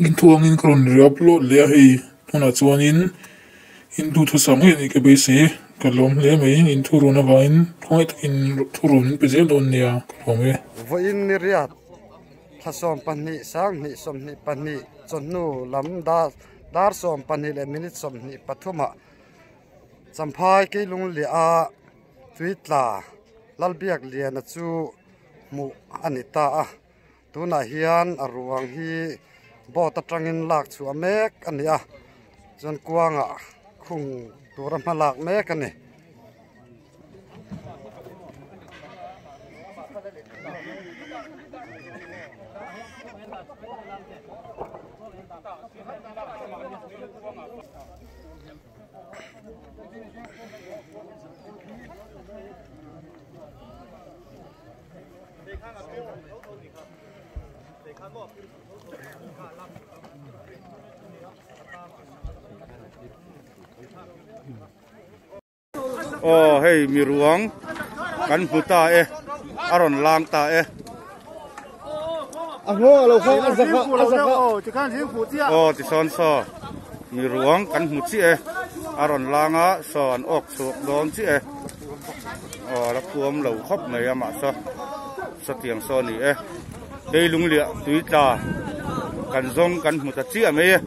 Inthuangin ka rawn re-upload leh a hei tunah chuanin Induhthusam ngei anih ka beisei ka lawm hle mai inthurun avangin khawngaih takin thurun min pe zel dawn nia ka lawm e. Vawiin ni riat thla 12 sang hnih 22 chawhnu lam dar 12 leh minute 23 ah Champhai Keilung liah a Tuitla Lalbiakliana chu hmuh a ni ta a. Tunah hian a ruang hi boat atangin lak chhuah mek a ni a, chuan kuangah khung tura hma lak mek a ni. Aw hei mi ruang kan hmu ta e a rawn lang ta e aw tisawn saw mi ruang kan hmu chiah e a rawn lang a saw an awk chhuak dawn chiah e. Aw la puam lo khawp mai a mahse sawtiang saw a ni e. Hei lungliah tui tla kan zawng kan hmu ta chiah mai e.